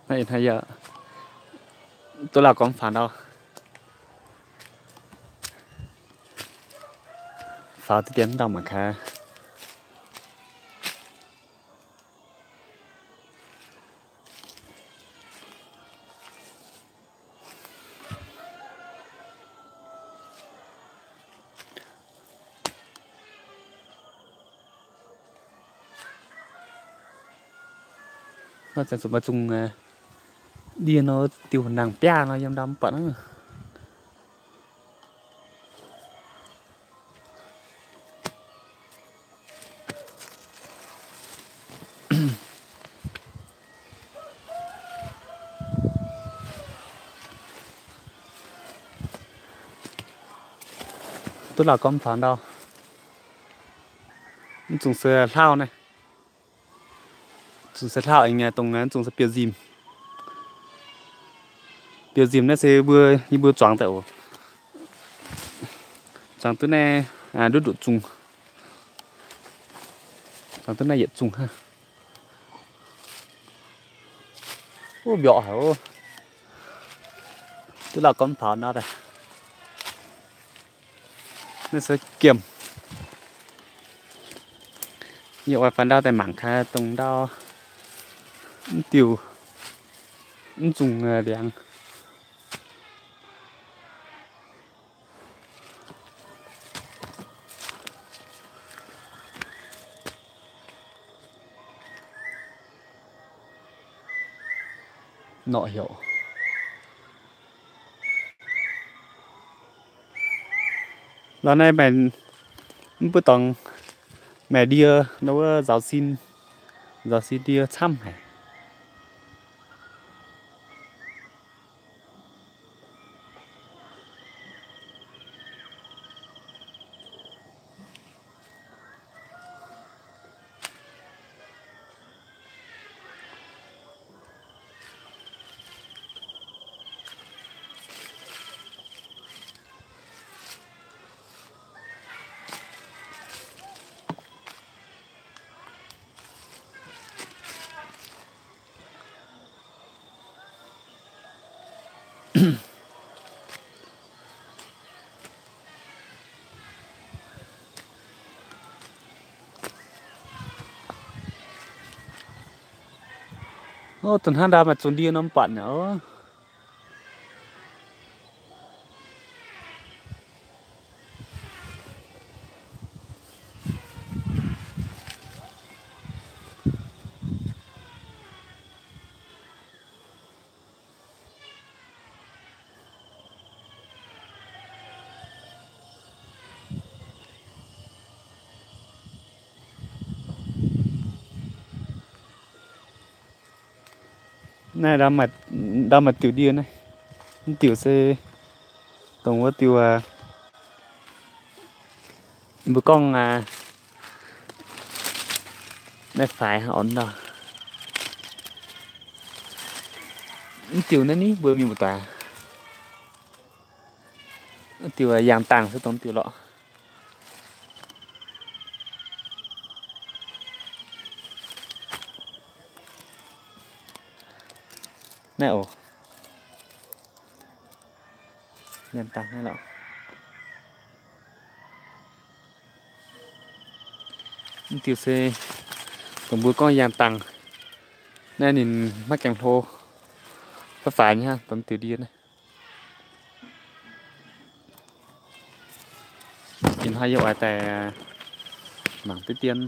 Naaiv ih hnoi yie duqv lauh gormx faaux ndau. Faaux diqv dien ndau mangc gaax. Nor zanc zuqc maaih zungh ndie nor diuh nangh biaav nor yiem ndau mv buatc aqv. Duqv lauh gormx faaux ndau. Mv zungh se hlauv naaiv. Zungh se hlauv aengx dongh mv zungh se biouv nzimh. Biouv nzimh naaiv se mbuo, yie mbuo zuangx daaih oc. Zuangx duqv naaiv nduqc nduqc zungh. Zuangx duqv naaiv yietc zungh hnangv. Wuov mbiorqc haic oc. Duqv lauh gormx faaux nor daaih. Naaiv se giemh. Yie oix faaux ndau daaih mangc gaax dongh ndau mv diuh, mv zungh liangx. Norqc heuc. Lorz naaiv maaih mv buov dorngx maaih ndie nor wuov nzaaux sin, nzaaux sin ndie camv haic. Ov, dongh hnangv ndau maaih zungh ndie norm buatc naaic oc. Naaiv ndau maaih diuh ndie naaiv. Mv diuh se dongh wuov diuh, mbuo gorngv naaiv faix orn ndau. Mv diuh naaiv ni mbuo mingh mbu'daaih. Mv diuh yaangh dangh se dongh diuh lorqc. Naaiv oc. Yaangh dangh naaiv lorqc. Mv diuh se dongh mbuo gorngv yaangh dangh. Naaiv ninh maiv gaengh hlo, faix faix nyei hnangv, dongh diuh ndie naaiv. Ih hnoi yie oix daaih mangc diqv dien.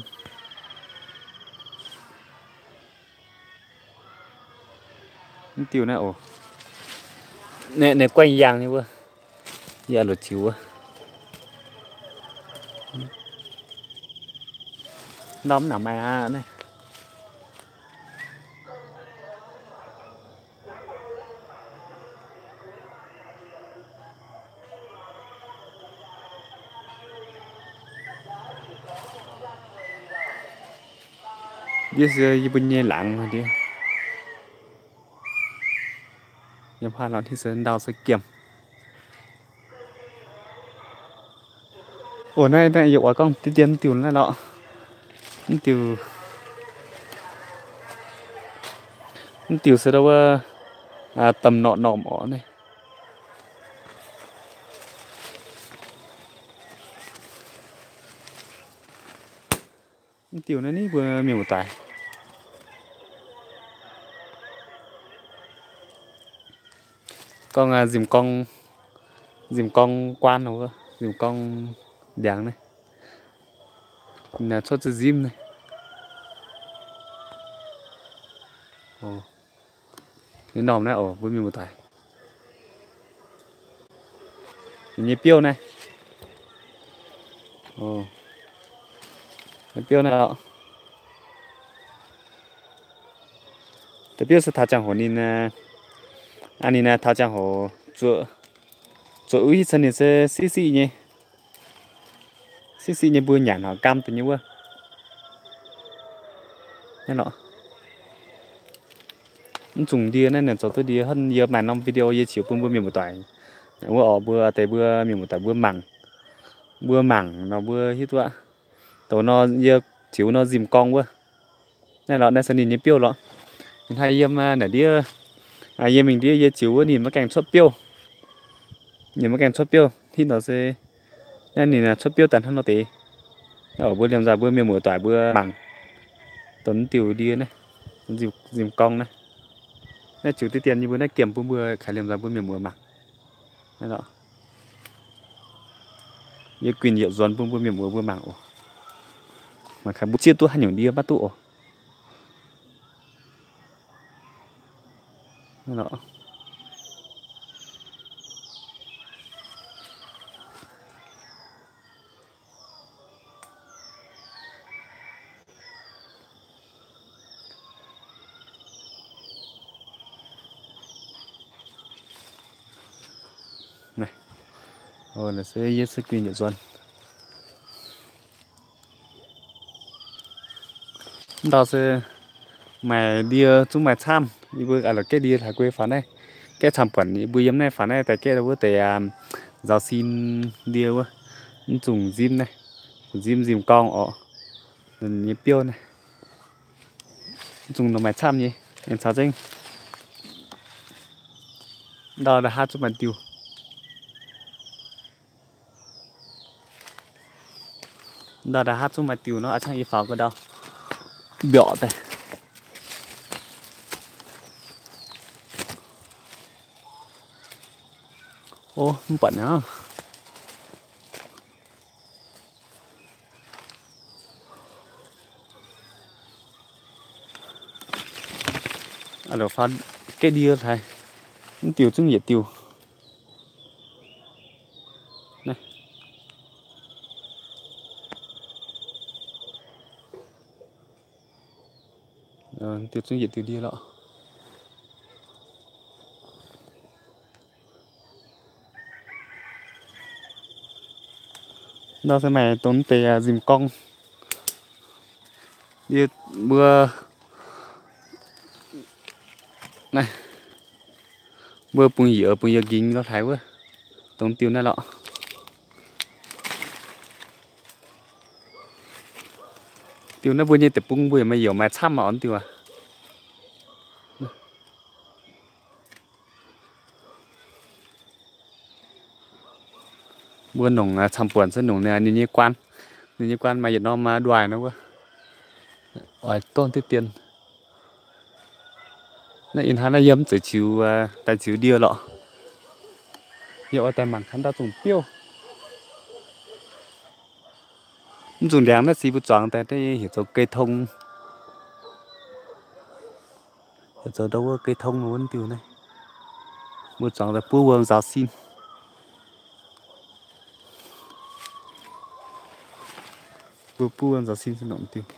Mv diuh naaiv oc. Naaiv guanh yaangh nyei wuov. Yie oix luoqc ziux wuov. Ndau mv nangc maaih aqv naaiv. Ndiev se yie mbuo nyei laangz ndiev. Yiem haaix lorqc ndiev se ndau se giemh. Oc, naaiv, naaiv yie oix gorngv diqv dien mv diuh naaiv lorqc. Mv diuh Mv diuh se ndau wuov, domh norqc normh orqc naaiv. Mv diuh naaiv ni mbuo mienh muoz-doic. Gorngv nzimc gorngv, nzimc gorngv guaan wuov, nzimc gorngv ndiangx naaiv. Cuotv za'nzimv naaiv. Ninh normh naaiv oc, mbuo mienh muoz-doic. Ninh nyei biouv naaiv. Biouv naaiv lorqc. Deix biouv se taux ziangh hoc ninh, ninh taux ziangh hoc zuoqc, zuoqc uix cen ninh se siqv siqv nyei. Siqv siqv nyei mbuo nyanc horngc gaam deix nyei wuov. Naaiv lorqc. Mv zungh ndie naaiv ninh zoux duqv ndie hnangv. Yie maaih norm video yie ziux bun mbuo mienh muoz-doic wuov oc, mbuo deix mbuo mienh muoz-doic mbuo mangc. Mbuo mangc nor mbuo hiuv duqv aqv. Dongh nor yie ziux nor nzimc gorngv wuov. Naaiv lorqc, naaiv se ninh nyei biouv lorqc. Ninh haih yiem naaic ndiev, yiem mingh ndiev yie ziux wuov ninh maiv gaengh cuotv biouv. Ninh maiv gaengh cuotv biouv, hitv nor se naaiv ninh cuotv biouv daaih hnangv nor deix. Mbuo liemh nzaaih mbuo mienh muoz-doic mbuo mangc dongh diuh ndie naaiv, nzimc gorngv naaiv. Naaiv ziux diqv dien nyei mbuo naaiv giemh bun mbuo kaaix liemh nzaaih mbuo mienh muoz mangc. Yie guinh yietc nzuonx bun mbuo mienh muoz mbuo mangc oc. Mangc kaaix mbuo zieqv duqv haaix nyungc ndie maiv duqv oc. Naaiv se yie se guinh yietc nzuonx. Mv dauh se maaih ndie zungv maaih camv, yie mbuo a'loc gaeqv ndie taux guei faaux naaiv, gaeqv camv-buonc, yie mbuo yiem naaiv faaux naaiv daaih gaeqv wuov deix nzaaux sin ndie wuov, mv zungh nzimv naaiv, nzimv nzimv gorngv orqc, ninh nyei biouv naaiv, mv zungh maaih camv nyei, aengx caux zengv. Ndau nda'haav zungv maaih diuh. Ndau nda'haav zungv maaih diuh nor, a'ciangv yie faaux ga'ndau mbiorqc daaih. O, mv buatc naaiv. A'loc faaux gaeqv ndie haic, mv diuh zungv yietc diuh. Diuh zungv yietc diuh ndie lorqc. Ndau se maaih dongh deix nzimv gorngv. Yie mbuo naaiv, mbuo bungx yiec bungx yiec nqingx lorz hlaaix wuov, dongh diuh naaiv lorqc. Diuh naaiv mbuo nyei deic-bung mbuo yaac maaih youc maaih camv aqv, diuh aac. Mbuo nongc camv-buonc se nongc ninh nyei guaan. Ninh nyei guaan maaih yietc norm nduaih nor wuov. Oix dongh diqv dien. Naaiv ih hnoi naaiv yie mv zeiz ziux, daaih ziux ndie lorqc. Yie oix daaih mangc kaaix ndau zungh biouv. Mv zungh ndiangx naaiv se mbuo zuangx daaih heuc zoux gei tong. Heuc zoux ndau wuov gei tong wuov diuh naaiv. Mbuo zuangx daaih buov wuom nzaaux sin. Mbuo buov wuom nzaaux sin se nongc diuh.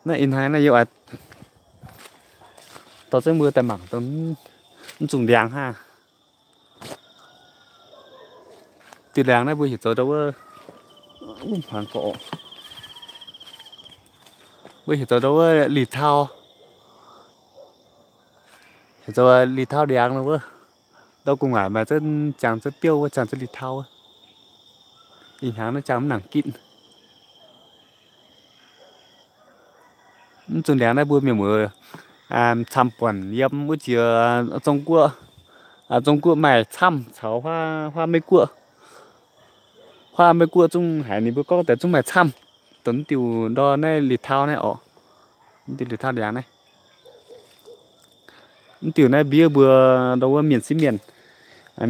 Naaiv ih hnoi naaiv yie oix dorh zengv mbuo daaih mangc dongh mv zungh ndiangx hnangv. Diuh ndiangx naaiv mbuo heuc zoux ndau wuov, hmuangx gorqv. Mbuo heuc zoux ndau wuov lih tau. Heuc zoux lih tau ndiangx nor wuov. Ndau gu'nguaaic maaih zunv jangx zunv biouv wuov, jangx zunv lih tau wuov. Ih hnyangx naaiv jangx mv nangc gitv. Mv zungh ndiangx naaiv mbuo mienh muoz camv buonc yiem wuov jiex Zong-Guoqv. Zong-Guoqv maaih camv caux huaav Meiv-Guoqv. Huaav Meiv-Guoqv zungv haiz ninh mbuo gorngv daaih zungv maaih camv. Dongh diuh ndor naaiv lih tau naaiv orqc. Diuh lih tau ndiangx naaiv. Mv diuh naaiv mbiev mbuo ndau wuov mienh sieqv mienh,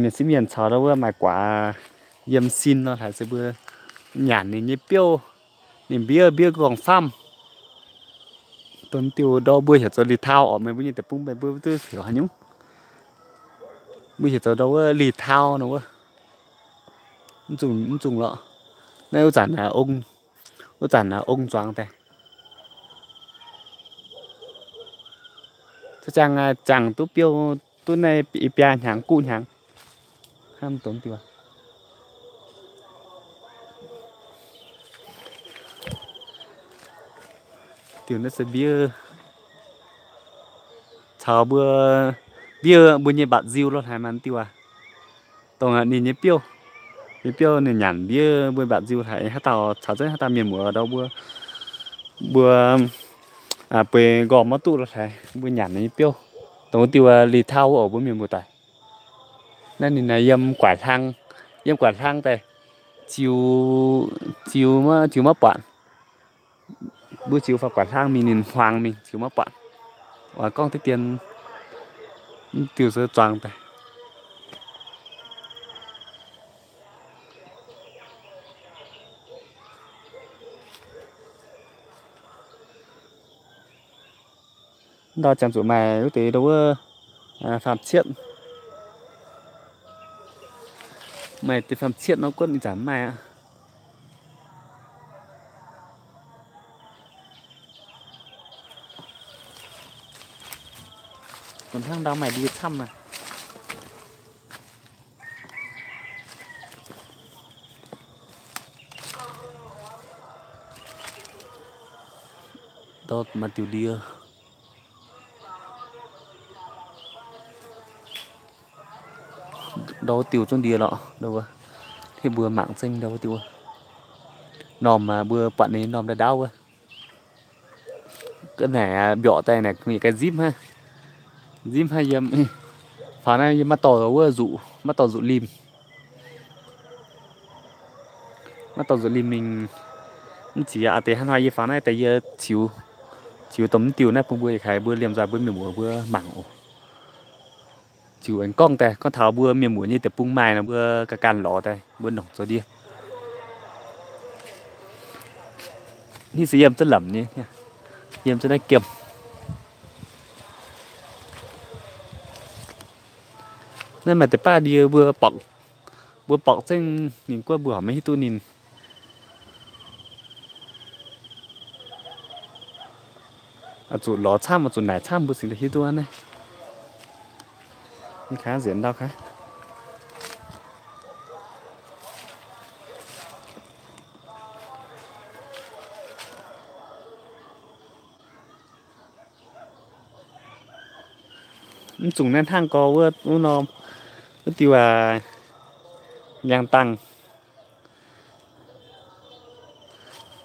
mienh sieqv mienh caux ndau wuov maaih guaax yiem sin nor haiz se mbuo nyanc ninh nyei biouv, ninh mbiev mbiev gorngv famv. Dongh diuh ndor mbuo heuc zoux lih tau orqc, meih mbuo nyei deic-bung meih mbuo duqv heuc haaix nyungc? Mbuo heuc zoux ndau wuov lih tau nor wuov. Mv zungh, mv zungh lorqc. Naaiv wuov zanc ong, wuov zanc ong zuangx daaih. Za'jangv jangx duqv biouv duqv naaiv i biaa hnyangx guv hnyangx. Hnamv dongh diuh diuh naaiv se mbiev caux mbuo, mbiev mbuo nyei mba'nziu lo haic maaih diuh aac. Dongh ninh nyei biouv, ninh biouv ninh nyanc mbiev mbuo mba'nziu haic, haaix dauh caux zengv haaix dauh mienh muoz ndau mbuo, mbuo bueix nqorngv maiv duqv lo haic, mbuo nyanc ninh nyei biouv. Dongh diuh lih tau oc mbuo mienh muoz-doic. Naaiv ninh yiem guaaic hlang, yiem guaaic hlang daaih, ziux, ziux maiv, ziux maiv buatc. Mbuo ziux faaux guaaic hlang mingh ninh hmuangx mingh ziux maiv buatc. Oix gorngv deix dien diuh se zuangx daaih. Ndau ziangh zuqc maaih wuov deix ndau wuov faam cietv. Maaih deix faam cietv nor gunv ih zanc maaih aqv. Hnangv ndau maaih ndie camv aqv. Ndau maaih diuh ndie. Ndau diuh zungv ndie lorqc. Ndau wuov, hitv mbuo mangc zengv ndau wuov diuh wuov. Normh mbuo buatc ninh normh ndau ndau wuov. Ga'naaiv mbiorqc daaih naaic yietc ga'nzipv hnangv. Nzipv hnangv yiem, faaux naaiv yie maiv dorh wuov nzuqc, maiv dorh nzuqc limh. Maiv dorh nzuqc limh mingh. Mv ziex aqv deix hnangv haaix yie faaux naaiv daaih yie ziux, ziux dongh mv diuh naaiv bun mbuo yietc kaaix mbuo liemh nzoih mbuo mienh muoz mbuo mangc oc. Ziux aengx gorngv daaih, gorngv taux mbuo mienh muoz nyei deic-bung maaih nor mbuo ga'ganh lorz daaih mbuo nongc zoux ndie. Hitv se yiem zunv lamc nyei, yiem zunv naaiv giemh. Naaiv maaih deix baav ndie mbuo borqc, mbuo borqc zengv ninh guov mbuo horpc maiv hiuv duqv ninh. Oix zuqc lorz camv, oix zuqc naaic camv mbuo cingx daaih hiuv duqv naaiv. Nziex ndau kaav. Mv zungh naaiv hnangv gorx wuov, wuov norm, wuov diuh aac, nyaangh dangh.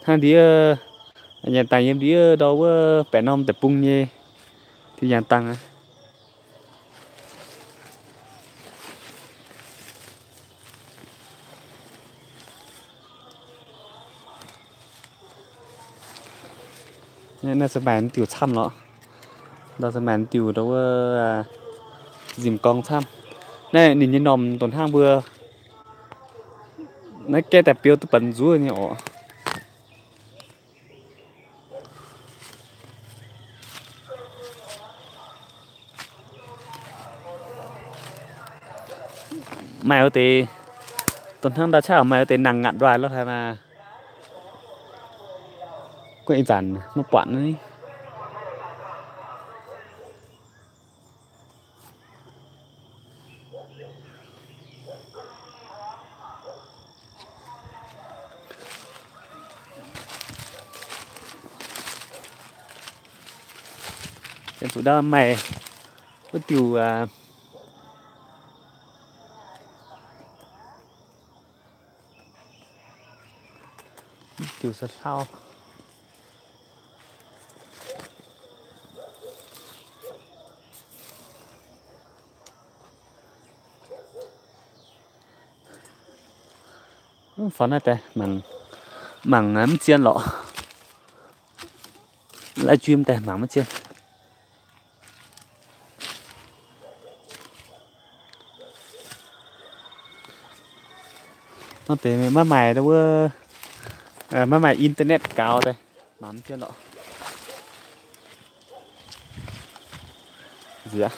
Hnangv ndiev, nyaangh dangh yiem ndiev ndau wuov baeqc norm deic-bung nyei diuh nyaangh dangh aqv. Naaiv se maaih diuh camv lorqc. Ndau se maaih diuh ndau wuov nzimc gorng camv. Naaiv ninh nyei normh ndongc hnangv mbuo naaiv gaeqv daaih biouv duqv banx nzuov nyei orqc. Maaih wuov deix, dongh hnangv ndau qaqv maaih wuov deix nangh ngaatc nduaaih lorh haaix maah. Guov ih zanc maiv buatc naaiv. Zuqc ndau maaih wuov diuh, diuh sa'hlauv. Faaux naaiv daaih mangc, mangc mv zien lorqc. Live stream daaih mangc mv zien. Nor deix maiv maaih wuov, maiv maaih internet gaux daaih mangc mv zien lorqc. Nziex.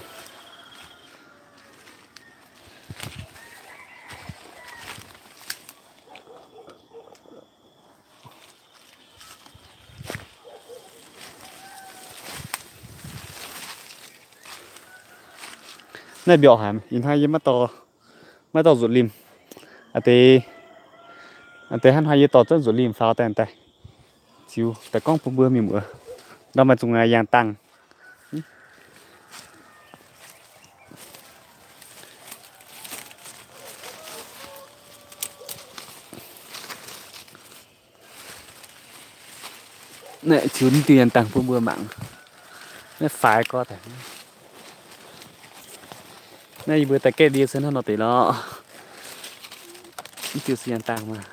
Naaiv mbiorqc haic, ih hnoi yie maiv dorh, maiv dorh nzuqc limh. Aa deix, aa deix hnangv hnoi yie dorh zunv nzuqc limh faaux daaih daaih ziux daaih gorngv bun mbuo mienh muoz. Ndau maaih zungh yangh dangh. Naaiv ziux diuh yangh dangh bun mbuo mangc. Naaiv faix gorx daaih. Naaiv yie mbuo daaih gaeqv ndie se hnangv nor deix lorqc. Mv diuh se yangh dangh maah.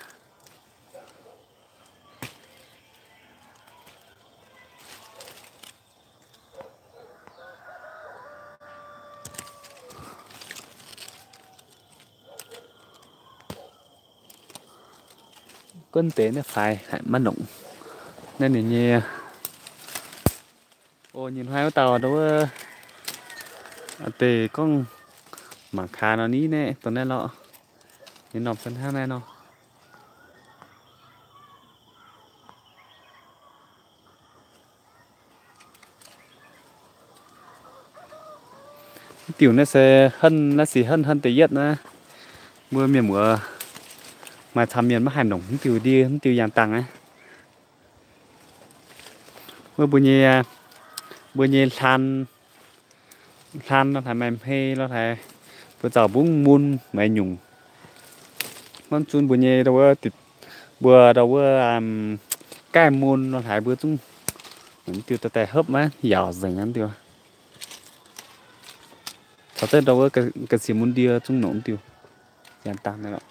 Gunv deix naaiv faix haic maiv nongc. Naaiv ninh nyei, o, nyei hnoi wuov dauh ndau wuov, deix gorngv mangc kaax nor ni naeqv dongh naaiv lorqc. Nyei norm se hnangv naaiv nor. Mv diuh naaiv se henv, naaiv sic henv, henv da'yietv naaiv. Mbuo mienh muoz maaih camv mienh maiv haih nongc mv diuh ndie, mv diuh yangh dangh naaiv. Wuov mbuo nyei, mbuo nyei hlaan, hlaan lorh haaix maaih hmei lorh haaix, mbuo zaux mbungv mun maaih nyungc. Hnamv zunv mbuo nyei ndau wuov, mbuo ndau wuov gaih mun lorh haaix mbuo zungv nongc mv diuh daaih hopv maiv yaauc nzengc mv diuh. Caux zengv ndau wuov ga'sie mun ndie zungv nongc mv diuh. Yangh dangh naaiv lorqc.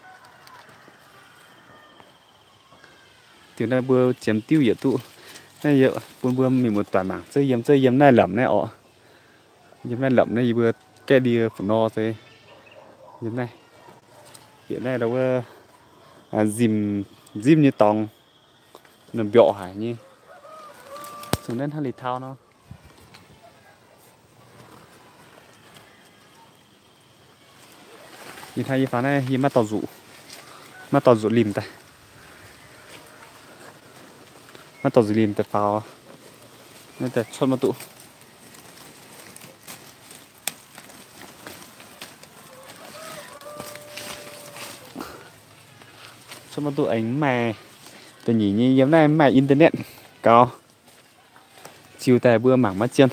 Diuh naaiv mbuo ziemx diuv yietc duqv. Naaiv bun mbuo mingh muoz-doic mangc, zeiv yiem, zeiv yiem naaiv lamc naaiv orqc. Yiem naaiv lamc naaiv yie mbuo gaeqv ndie fu'nor se yiem naaiv. Bieqc naaiv ndau wuov nzimv, nzimv nyei dorngx, mbiorqc haic nyei. Zungv naaiv hnangv li taux nor. Ih hnoi yie faaux naaiv yie maiv dorh nzuqc, maiv dorh nzuqc limh daaih, maiv dorh nzuqc limh daaih faaux. Naaiv daaih cuotv maiv duqv. Cuotv maiv duqv aengx mv maaih da'nyeic nyei, yiem naaiv mv maaih internet gaux, ziux daaih mbuo mangc maiv zien.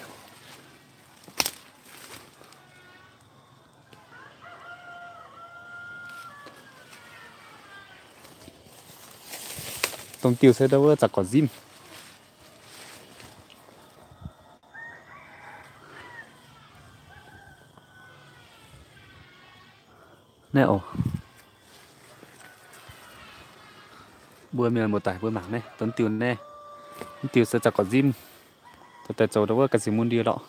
Dongh diuh se ndau wuov zaqc gorqv nzimv. Naaiv oc. Mbuo mienh muoz-doic mbuo mangc naaiv, dongh diuh naaiv, mv diuh se zaqc gorqv nzimv, daaih zoux ndau wuov ga'sie mun ndie lorqc.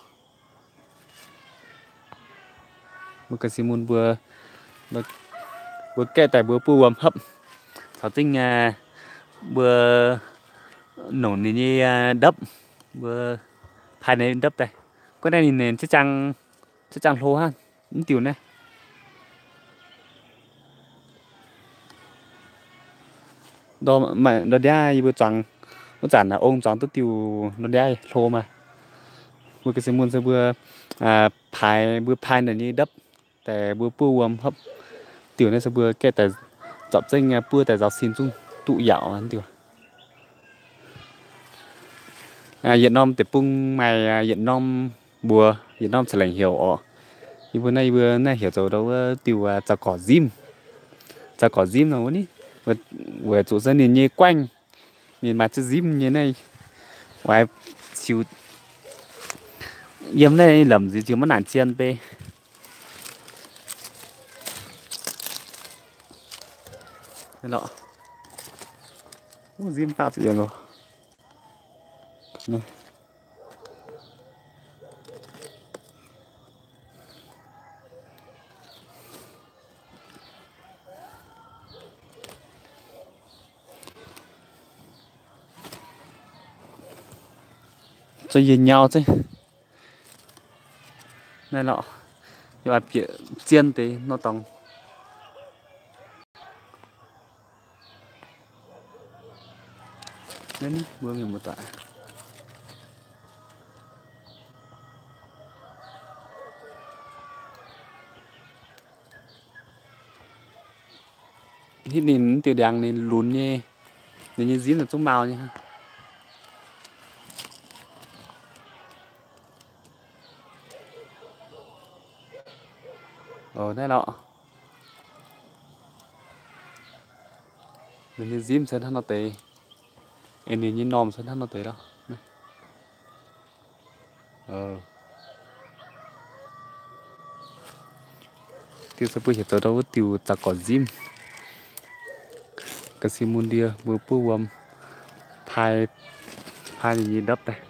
Mbuo ga'sie mun mbuo, mbuo gaeqv daaih mbuo buov wuom hopv. Caux zingv mbuo nongc ninh nyei ndopv, mbuo pai ninh ndopv daaih. Gunv naaiv ninh, ninh ziouc jangx, ziouc jangx hlo hnangv. Mv diuh naaiv. Ndor, ndor ndiav yie mbuo zuangx, wuov zanc ong zuangx duqv diuh ndor ndiav hlo maah. Mbuo ga'sie mun se mbuo paaix, mbuo paaix naaic nyei ndopv daaih mbuo buov wuom hopv. Diuh naaiv se mbuo gaeqv daaih zorpc zengv buov daaih nzaaux sin zungv duqv yaauc diuh. Yietc norm deic-bung maaih yietc norm mbuo yietc norm ca'lengc heuc oc. Yie mbuo naaiv, yie mbuo naaiv heuc zoux ndau wuov diuh zaux gorc nzimv. Zaux gorc nzimv nor wuov ni, weic zuqc se ninh nyei guaengv, ninh maaih ziex nzimv nyei naaiv, oix ziux yiem naaiv lamc nziex ziux maiv nangc zien bei. Nzimv faatv ziepc yiemc loh. Zoux yietc nyau zeiv. Naaiv lorqc, yie oix bieqc zien deix nor dorngx. Naaiv ni mbuo mienh muoz-doic, hitv ninh diuh ndiangx ninh lunx nyei, ninh nyei nzimv naaiv zungv mau nyei. Naaiv lorqc, ninh nyei nzimv se hnangv nor deix, ninh nyei normh se hnangv nor deix lorqc. Diuh se mbuo heuc zoux ndau wuov diuh zaux gorc nzimv. Ga'sie mun ndie mbuo buov wuom, pai, pai ninh nyei ndopv daaih.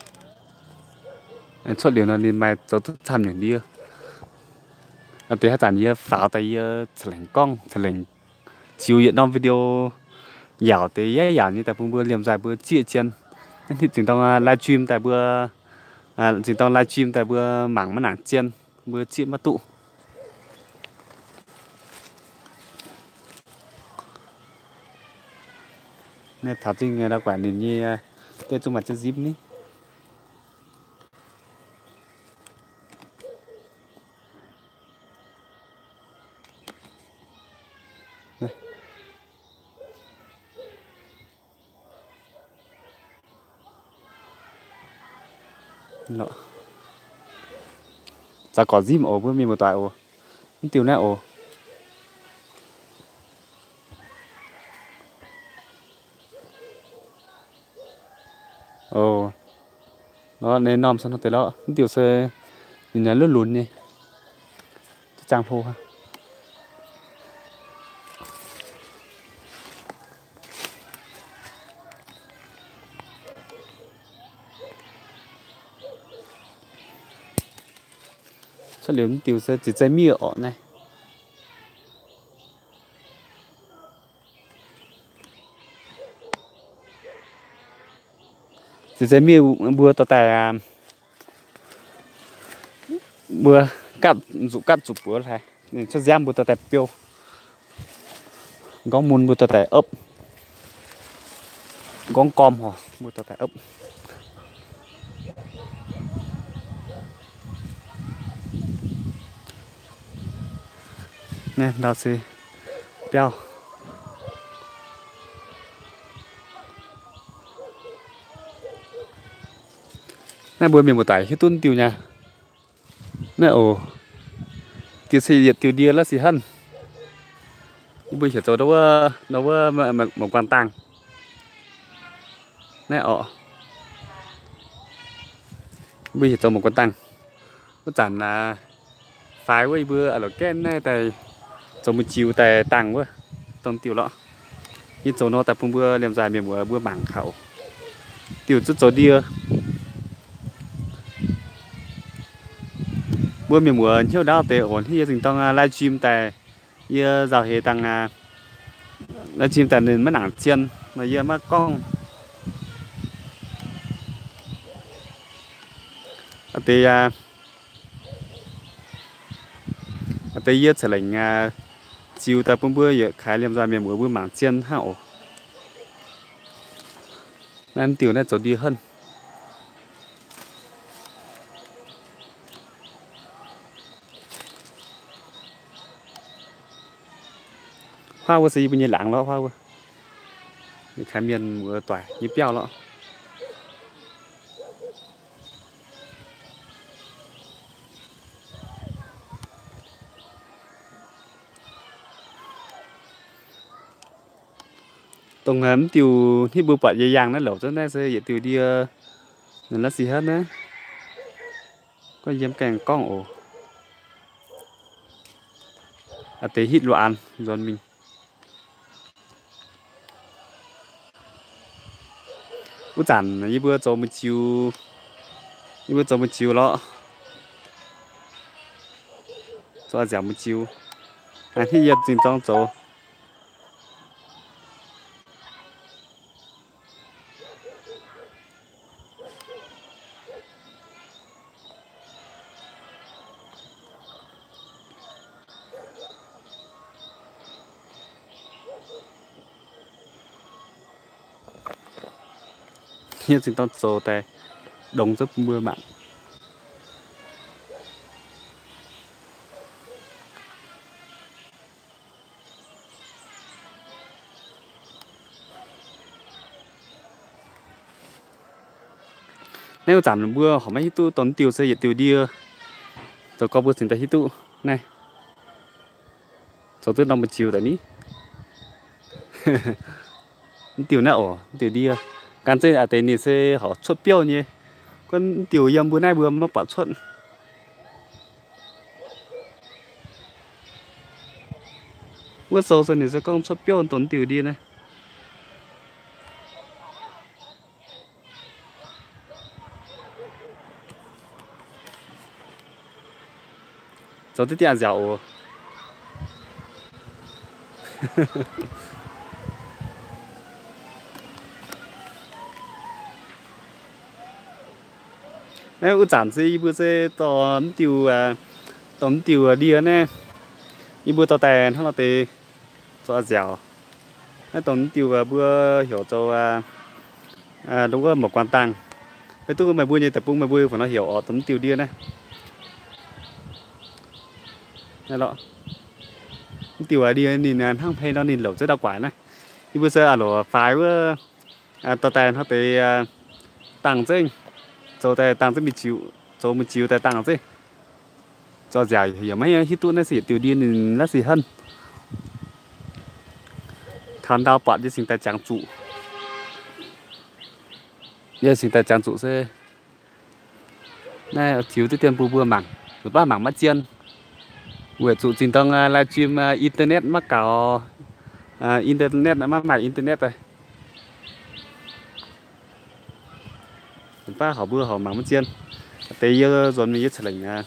Cuotv liuz nor ninh maaih zoux duqv camv nyungc ndie. Deix haaix zanc yie faaux daaih yie ca'lengc gorngv, ca'lengc ziux yietc norm video yaauc deix, yaac yaauc nyei daaih bun mbuo liemh nzaaih mbuo zieqv zien. Zingh dorng live stream daaih mbuo, zingh dorng live stream daaih mbuo mangc maiv nangc zien, mbuo zieqv maiv duqv. Naaiv taux zingh nyei la'guaih ninh nyei deix zungv maaih ziex nzipv ni. Zaux gorc nzimv oc, mbuo mienh muoz-doic oc. Mv diuh naaiv oc. Oc, nor ninh normh se nor deix lorqc. Mv diuh se ninh naaiv lunx lunx nyei, zangh hlo. Cuotv liuz mv diuh se ziqc zei miev orqc naaiv. Ziqc zei miev mbuo dorh daaih, mbuo gapv, zuqc gapv zuqc buoz hlaax, ninh cuotv nziaamv mbuo dorh daaih biou. Nqorngv mun mbuo dorh daaih opv. Nqorngv gorm horc mbuo dorh daaih opv. Naaiv ndau se biauv. Naaiv mbuo mienh muoz-doic hiuv duqv diuh nyei. Naaiv oc, diuh se yietc diuh ndie la'sic hnangv. Mbuo heuc zoux ndau wuov, ndau wuov mouc guanh dangh. Naaiv oc, mbuo heuc zoux mouc guanh dangh. Wuov zanc faix wuov yie mbuo a'loc gaeqv naaiv daaih zoux mbu'jiu daaih dangh wuov, dongh diuh lorqc. Yie zoux nor daaih bun mbuo liemh nzaaih mienh muoz mbuo mangc kaux. Diuh zuqc zoux ndie. Mbuo mienh muoz hnyouv ndaauv deix oc, hnangv yie zingh dorng live stream daaih, yie nzauh heix dangh live stream daaih ninh maiv nangc zien nor yie maiv gorngv. Deix deix yie ceix lengc ziux daaih bun mbuo yietc kaaix liemh nzaaih mienh muoz mbuo mangc zien hnangv oc. Naaiv diuh naaiv zoux ndie henv. Huaav wuov se yie mbuo nyei laangz lorqc, huaav wuov. Yietc kaaix mienh muoz-doic nyei biauv lorqc. Dongh mv diuh hnangv mbuo buatc yie yangh naaiv louc zunv naaiv se yietc diuh ndie, ninh la'sic hnangv naaiv. Gorngv yiem gaengh gorngv oc. Aa, deix hitv luoqc an nzuonx mingh. Wuov zanc yie mbuo zoux mbu'ziex, yie mbuo zoux mbu'ziex lorqc, zoux nziaauc mbu'ziex, hnangv yie zingh dorng zoux. Yie zingh dorng zoux daaih ndongx zuov bun mbuo mangc. Naaiv wuov zanc mbuo horpc maiv hiuv duqv dongh diuh se yietc diuh ndie, zoux gorx mbuo cingx daaih hiuv duqv naaiv. Zoux duqv norm mbu'ziex daaih ni. Mv diuh naaiv oc, mv diuh ndie. Gan zeiv a'deix ninh se horpc cuotv biouv nyei. Gorngv mv diuh yiem mbuo naaiv mbuo maiv buatc cuotv. Wuov sou se ninh se gorngv cuotv biouv dongh mv diuh ndie naaiv. Zoux diqv diqv a'nziaauc oc. Naaiv wuov zanc se yie mbuo se dorh mv diuh, dorh mv diuh ndie naaiv, yie mbuo dorh daaih hnangv nor deix zoux a'nziaauc. Naaiv dongh mv diuh mbuo heuc zoux wuov mouc guaan dangh. Maiv duqv meih mbuo nyei deic-bung meih mbuo fungc nor heuc orqc, dongh mv diuh ndie naaiv. Mv diuh ndie ninh hnangv hmei nor ninh louc zengv ndau guaaic naaiv. Yie mbuo se a'loc faix wuov dorh daaih hnangv deix dangh zengv, zoux daaih dangh zengv mingh ziux, zoux mingh ziux daaih dangh zengv. Zoux nziaauc yaac maiv hiuv duqv naaiv se yietc diuh ndie ninh la'sic hnangv. Taux ndau buatc yie cingx daaih jangx zuqc. Yie cingx daaih jangx zuqc se naaiv ziux diqv dien bun mbuo mangc, zuqc baav mangc maiv zien. Weic zuqc zinh dorng live stream internet maiv gaux, internet maiv maaih internet daaih. Zuqc baav horpc mbuo horpc mangc maiv zien. Deix yie nzuonx mingh yie ca'lengc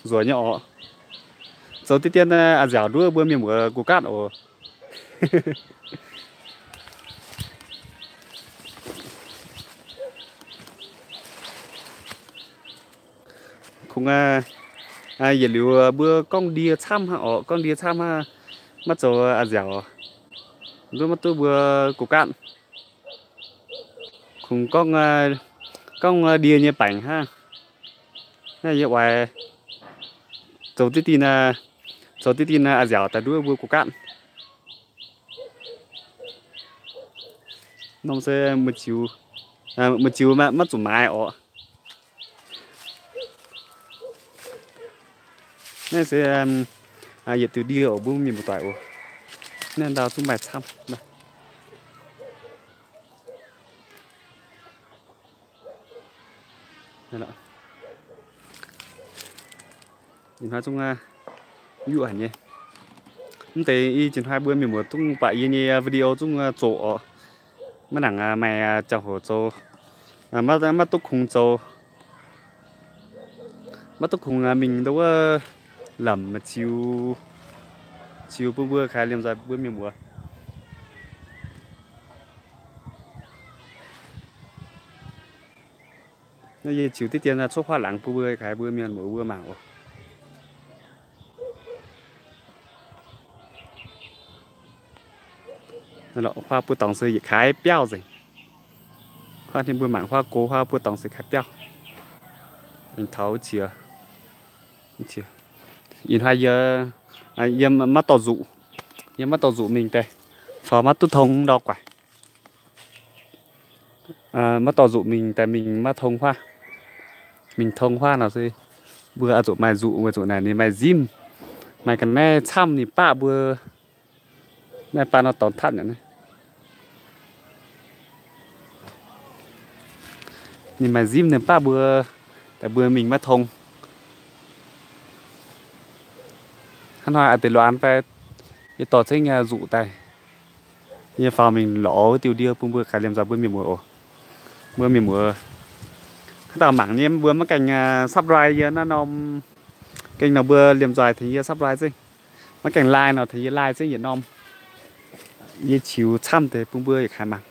nzuonx nyei orqc. Zoux diqv dien a'nziaauc nduov mbuo mienh muoz gu gaatv oc. Kungx yietc liuz mbuo gorngv ndie camv hnangv orqc, gorngv ndie camv hnangv, maiv zoux a'nziaauc. Nduov maiv duqv mbuo gu gaatv. Kungx gorngv ndie nyei baengc hnangv. Naaiv yie oix zoux diqv dien, zoux diqv dien a'nziaauc daaih nduov mbuo gu gaatv. Norm se mbu'ziex, mbu'ziex maiv zuqc maaiz orqc. Naaiv se yietc diuh ndie oc, mbuo mienh muoz-doic oc. Naaiv ndau zungv maaih camv. Ih hnoi zungv yuoqv haic nyei. Mv deix ih jiex hnoi mbuo mienh muoz zungv buatc yie nyei video zungv zoqc orqc. Maiv nangc maaih ziangh hoc zoux, maiv duqv kungx zoux, maiv duqv kungx mingh ndau wuov lamc ziux, ziux bun mbuo kaaix liemh nzoih mbuo mienh muoz. Naaiv yie ziux diqv dien cuotv huaav laangz bun mbuo kaaix mbuo mienh muoz mbuo mangc oc. Huaav buov dorngx se yietc kaaix biauv nzengc. Huaav ninh mbuo mangc huaav gox huaav buov dorngx se kaaix biauv. Taux wuov qiex, ih hnoi yie, yie maiv dorh nzuqc, yie maiv dorh nzuqc mingh daaih, corc maiv duqv tong ndau guaaic. Maiv dorh nzuqc mingh daaih mingh maiv tong huaav. Mingh tong huaav nor se Mbuo oix zuqc maaih nzuqc, weic zuqc naaic ninh maaih nzimv, maaih ga'naaiv camv ninh baqv mbuo. Naaiv baav nor dorngx tatv nyei. Ninh maaih nzimv ninh baqv mbuo, daaih mbuo mingh maiv tong. Hnangv hnoi a'deix luoqc an fai yie dorh zengv nzuqc daaih, yie faaux mingh lorz wuov diuh ndie bun mbuo gaax liemh nzoih mbuo mienh muoz oc. Mbuo mienh muoz haaix dauh mangc nyei mbuo maiv gaengh subscribe yie naaiv norm kênh nor mbuo liemh nzoih tengx yie subscribe zengv. Maiv gaengh like nor tengx yie like zengv yietc norm. Yie qiux camv deix bun mbuo yietc kaaix mangc.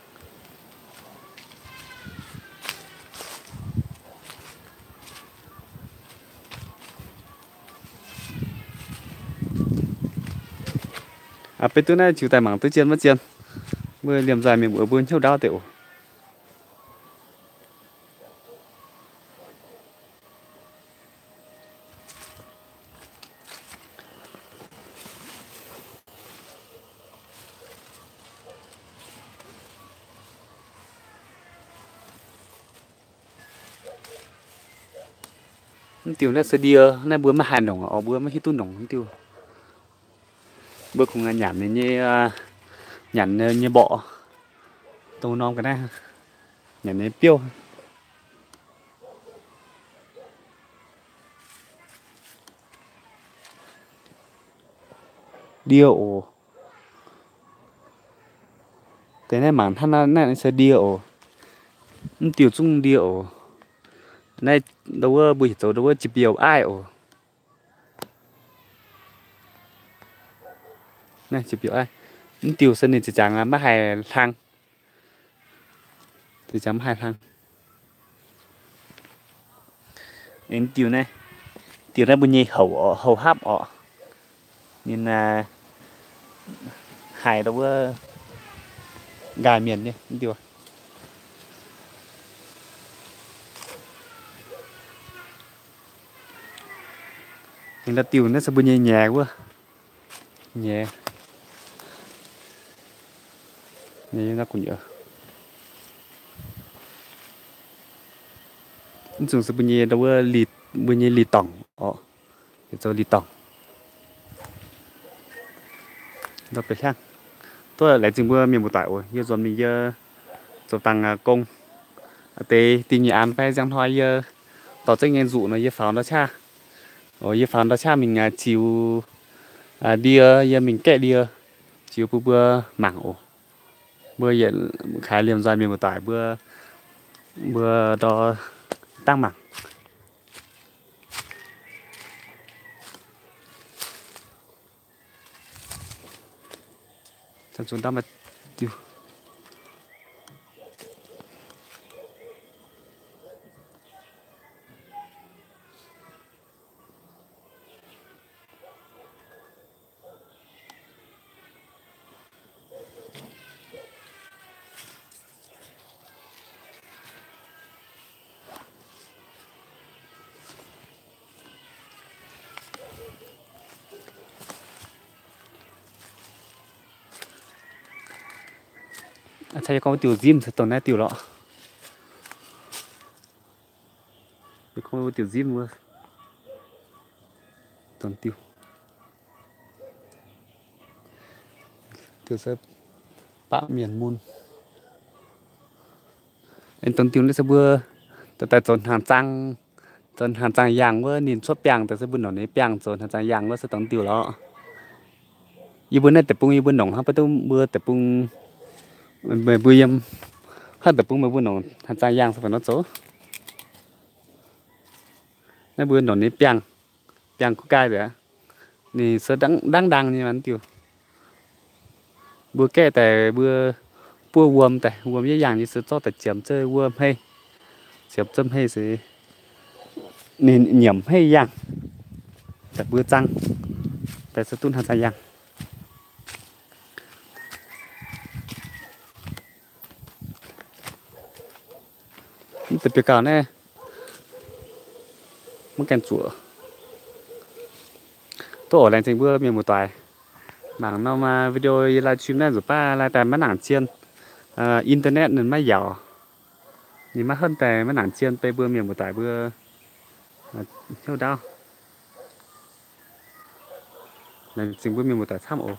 Aa, beiv duqv naaiv ziux daaih mangc duqv zien maiv zien. Mbuo liemh nzoih mienh muoz mbuo hnyouv ndaauv deix oc. Mv diuh naaiv se ndie, naaiv mbuo maiv haih nongc oc, mbuo maiv hiuv duqv nongc mv diuh. Mbuo kungx nyanc ninh nyei, nyanc nyei mborqc, dongh norm ga'naaiv, nyanc nyei biouv. Ndie oc. Deix naaiv mangc hnangv naaiv se ndie oc. Mv diuh zungv ndie oc. Naaiv ndau wuov mbuo heuc zoux ndau wuov jiex biouv aiv oc. Naaiv jiex biouv aiv. Mv diuh se ninh ziqc jangx maiv haih hlang. Ziqc jangx maiv haih hlang. Diuh naaiv, diuh naaiv mbuo nyei houc oc, houc hapv oc. Ninh haiz ndau wuov nqaai mienh nyei mv diuh. Ninh ndau diuh naaiv se mbuo nyei nyei wuov. Nyei. Nyei naaiv gu'nyuoz. Mv zungh se mbuo nyei ndau wuov li, mbuo nyei li dorngc oc. Yietc zoux li dorngc. Ndau bieqc hliangv. Duqv laengz zingh mbuo mienh muoz-doic oc. Yie nzuonx mingh yie zoux dangh gong. Deix da'nyeic aan fai ziangh hnoi yie dorh zengv nyei nzuqc nor yie faaux ndau qaqv. Oc, yie faaux ndau qaqv mingh ziux ndie, yie mingh gaeqv ndie, ziux bun mbuo mangc oc. Mbuo yietc kaaix liemh nzoih mienh muoz-doic mbuo, mbuo ndau dangv mangc. Aa, gorngv wuov diuh nzimv se dongh naaiv diuh lorqc. Gorngv wuov diuh nzimv wuov, dongh diuh, diuh se baqv mienh mun. Aengx dongh diuh naaiv se mbuo daaih zoux hnaangx zaang, zoux hnaangx zaang yaangh wuov, ninh cuotv biangh daaih se mbuo nongc ninh biangh zoux hnaangx zaang yaangh wuov se dongh diuh lorqc. Yie mbuo naaiv deic-bung yie mbuo nongc hnangv, mv baac duqv mbuo deic-bung, meih mbuo yiem haaix deic-bung meih mbuo nongc hnaangx zaang yaangh se fai nor zoux. Naaiv mbuo nongc ninh biangh, biangh kuv gai nzengc. Ninh se ndangv ndangv nyei mv diuh. Mbuo gaeqv daaih mbuo buov wuom daaih, wuom yietv yaangh nyei se zorqv daaih ziemx zuov wuov hmei, ziemx zuov hmei se ninh nyiemc hmei yaangh daaih mbuo zaang daaih se duqv hnaangx zaang yaangh. Mv deix biauv gauh naaiv maiv gaengh zuoqc. Duqv oc, laengz zingh mbuo mienh muoz-doic mangc norm video yie live stream naaiv nzunc baav lai daaih maiv nangc zien. Internet ninh maiv yaauc, ninh maiv henv daaih maiv nangc zien beiv mbuo mienh muoz-doic mbuo hnyouv ndaauv. Laengz zingh mbuo mienh muoz-doic camv oc.